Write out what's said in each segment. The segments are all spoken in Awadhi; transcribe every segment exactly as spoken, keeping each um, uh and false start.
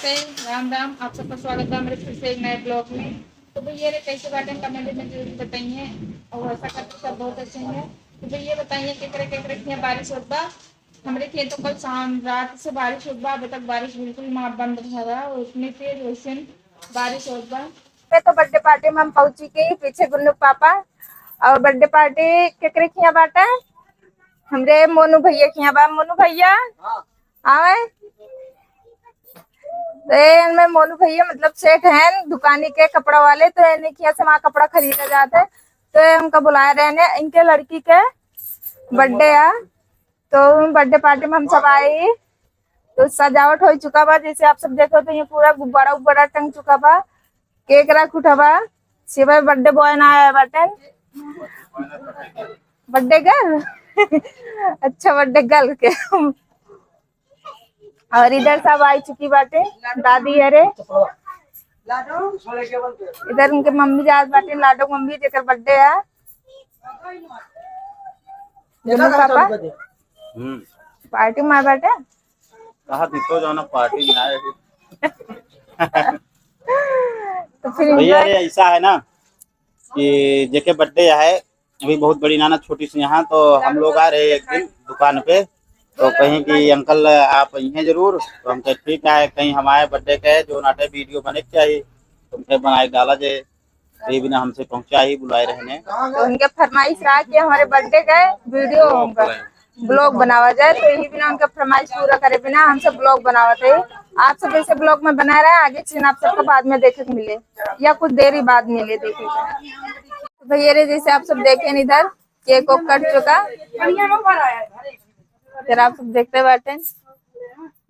नमस्ते, राम राम, आप सबका स्वागत बा हमरे फिर से एक नए vlog में। तो भैया रे, कैसे बाटे, comment में जरूर बताइए। और आशा करते सब बहुत अच्छे हैं। तो भैया बताइए, केकरे केकरे हियाँ बारिश होत बा? हमरे हियाँ तो कल शाम रात से बारिश होत बा, अभी तक बारिश बिल्कुल ना बंद भवा, और इतनी तेज वैसे बारिश होत बा। ये तो birthday party में हम पहुँची के पीछे गुन्नू पापा, और birthday party केकरे हियाँ बाटे? हमरे मोनू भैया हियाँ बा। मोनू भैया, हाँ। आवे। तो ये इनमें मोनू भैया मतलब सेठ हैं दुकानी के कपड़ा वाले, तो इनके हियाँ से वहाँ कपड़ा खरीदा जाता है। तो ये हमका बुलाए रहे ने, इनके लड़की के birthday है, तो birthday party में हम सब आए। तो सजावट हो चुका बा, जैसे आप सब देखो तो ये पूरा गुब्बारा उब्बारा टंग चुका बा, cake रख उठा बा, सिवाय birthday boy ना आया बाटे, birthday girl। अच्छा, birthday girl के। और इधर सब आ चुकी बाटे, दादी अरे, इधर उनके मम्मी जात बाटे, लाडो मम्मी जेकर birthday है, दोनों पापा हम्म। Party में बाटे। कहा थी तो जाना party में आए। तो फिर भैया enjoy रे, ऐसा है ना कि जेके birthday है, अभी बहुत बड़ी नाना छोटी सी यहाँ, तो हम लोग आ रहे एक दिन दुकान पे, तो कहीं कि uncle आप यहीं जरूर, तो हम कहे ठीक है, कहीं हमारे birthday का है जो नाटे video बने के चाहिए, तो उनके बनाए डाला जाए, तो ये बिना हमसे पहुँचा ही बुलाए रहने। तो उनके फरमाइश रहा कि हमारे birthday का video होगा, vlog बनावा जाए, तो यही बिना उनका फरमाइश पूरा करे बिना हम सब vlog बनावत है। आप सब ऐसे vlog में बना रहे, आगे चीन आप सबको बाद में देखे के मिले या कुछ देर ही बाद मिले देखे के। तो भैया रे, जैसे आप सब देखें इधर cake वेक कट चुका, फिर आप सब देखते बाटे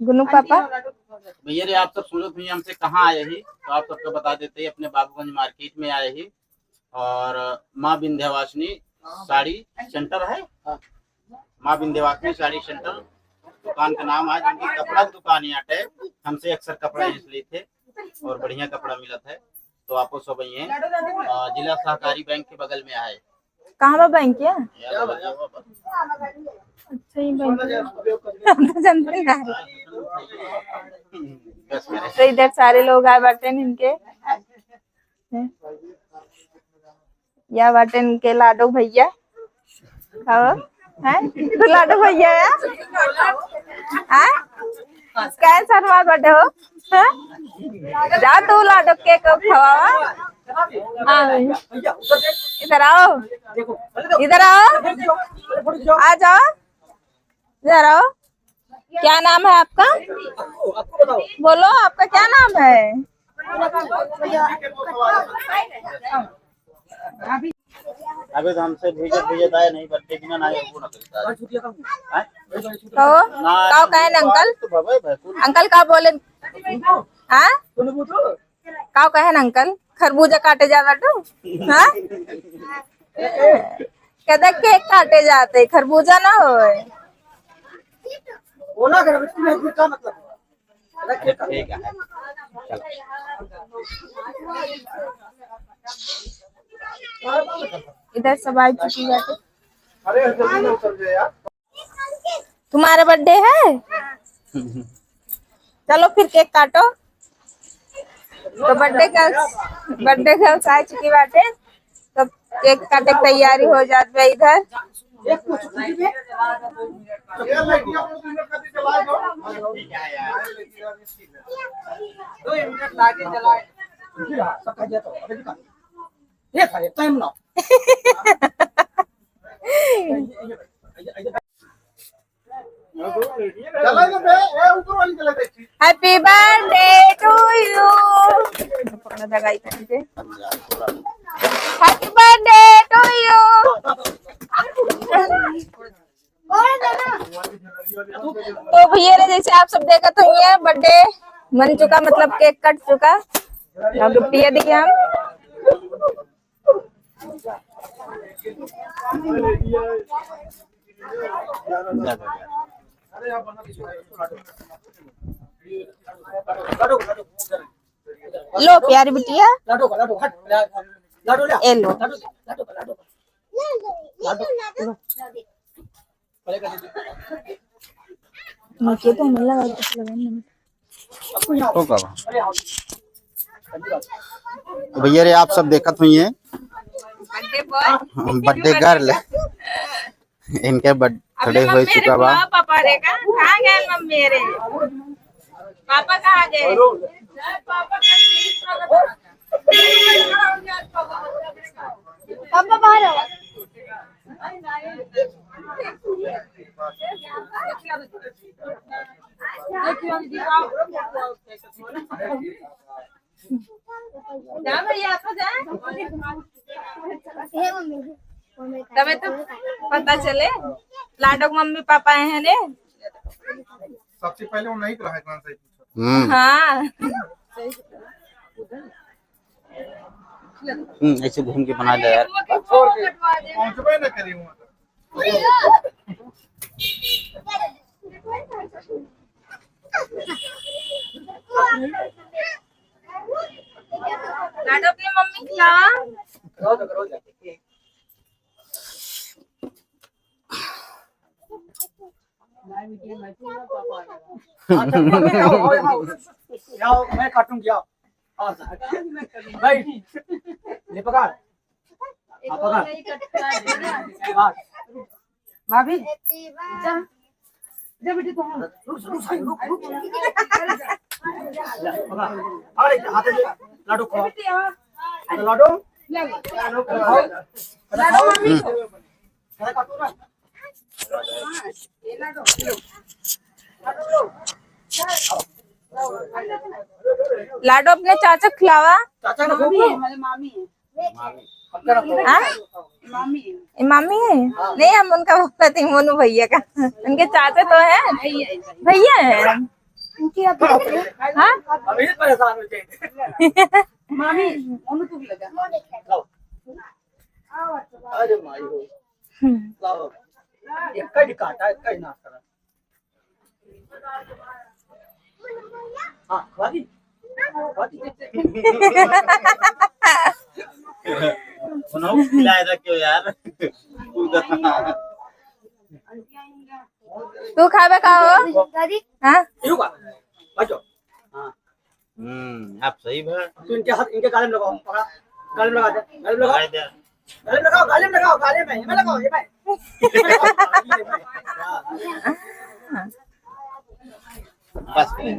गुनू पापा। भैया रे, आप सब सुनत हुई हमसे कहाँ आए ही, तो आप सबको बता देते ही अपने बाबूगंज market में आए ही। और माँ विंध्यवासिनी साड़ी center है, माँ विंध्यवासिनी साड़ी center दुकान का नाम है, जो कि कपड़ा की दुकान यहाँ पे हमसे अक्सर कपड़ा यहाँ से लेते और बढ़िया कपड़ा मिलत है। तो आपको सब ये, अ, जिला सहकारी बैंक के बगल में है। कहाँ बा बैंक या? या बगल में बा। अच्छा, ये बैंक है। हम तो जानते ना है। बस मेरे। तो इधर सारे लोग आए बाटे इनके। हैं? या बाटे इनके लाडो भैया। हाँ, हैं? तू लाडो भैया है? हैं? कैसे शर्मा बाटे हो? हैं? जा तू लाडो के को खवावा। हाँ भाई। इधर आओ, इधर आओ, आ जाओ, इधर आओ। क्या नाम है आपका? बोलो, आपका क्या नाम है? अबे तो हमसे भेजे, भेजे तो आए नहीं, बच्चे बिना ना, वो ना करता है। हैं? तो ना, का कहे ना अंकल? तो भवे भाई, कुल अंकल का बोले? हाँ? का कहे ना अंकल? खरबूजा काटे जा बाटू? हाँ? कहता केक काटे जाते, खरबूजा ना होए। ओला कर, बिल्कुल नहीं, फिर का मतलब? अरे ठीक है, चलो। इधर सब आ चुकी बाटे। अरे जल्दी ना उतर जाए यार। तुम्हारा बर्थडे है? चलो फिर केक काटो। तो बर्थडे गर्ल्स, बर्थडे गर्ल्स आ चुकी बाटे, तो केक काटे के तैयारी हो जात बा इधर। चला ना बे, ए, ऊपर वाली चला दे। Happy birthday to you। पकड़ा दगाई करके। Happy birthday to you। तो भैया रे, जैसे आप सब देखत हो, ये बर्थडे मन चुका, मतलब केक कट चुका। अब गिफ्ट ये दिए हम। लो प्यारी बिटिया, ए लो। नीचे तो हमें लगा, कुछ लगा नहीं। तो का बा? तो भैया रे, आप सब देखत हुई हैं, बर्थडे बॉय। बर्थडे गर्ल। इनके बर्थडे हो चुका बा। पापा रे का, कहाँ गए मम्मी रे? पापा कहाँ गए? पापा बाहर आओ। जा भैया, आ जा। तबे तो पता चले, लाडो के मम्मी पापा आए हैं रे। सबसे पहले वो नहीं तो है, कौन सा ही पूछो। हम्म। हाँ। हम्म, ऐसे घूम के बना ले यार। पहुंचबे ना करी वहाँ तक। लाडो अपने मम्मी खिलावा। अच्छा, आओ, आओ, आओ। आओ, मैं काटूंगी, आओ। आओ, भाई, ले पकड़। हाँ, पकड़। हाँ। भाभी, जा। जा बेटी, तू हाँ। रुक, रुक, रुक, रुक। ले, पकड़। अरे, हाथ में लाडू खाओ। बेटी, हाँ। लाडू। ले, लाडू खाओ। लाडू, मम्मी। लाडो अपने चाचा खिलावा। चाचा ना मामी है, हमारे मामी है। हाँ? मामी है। ये मामी है? नहीं, हम उनका बोलते थे मोनू भैया का। उनके चाचा तो हैं। भैया है। भैया है। उनकी अभी हाँ? अभी परेशान हो जाएंगे। मामी, मोनू तू भी लगा। अरे माई हो। हम्म। लाओ। एक का ही काटा, एक का ही नाश करा। हाँ, खवा दी। खवा दी। बनाओ, खिलाए रखे हो यार। तू खाबे का हो? दादी। हाँ? यू का? बचो। हाँ। हम्म, आप सही बा। तू इनके हाथ, इनके गाले में लगाओ, पकड़ा। गाले में लगा दे, गाले में लगाओ। लगाई दे। गाले में लगाओ, गाले में लगाओ, गाले में, ये भाई। बस करें।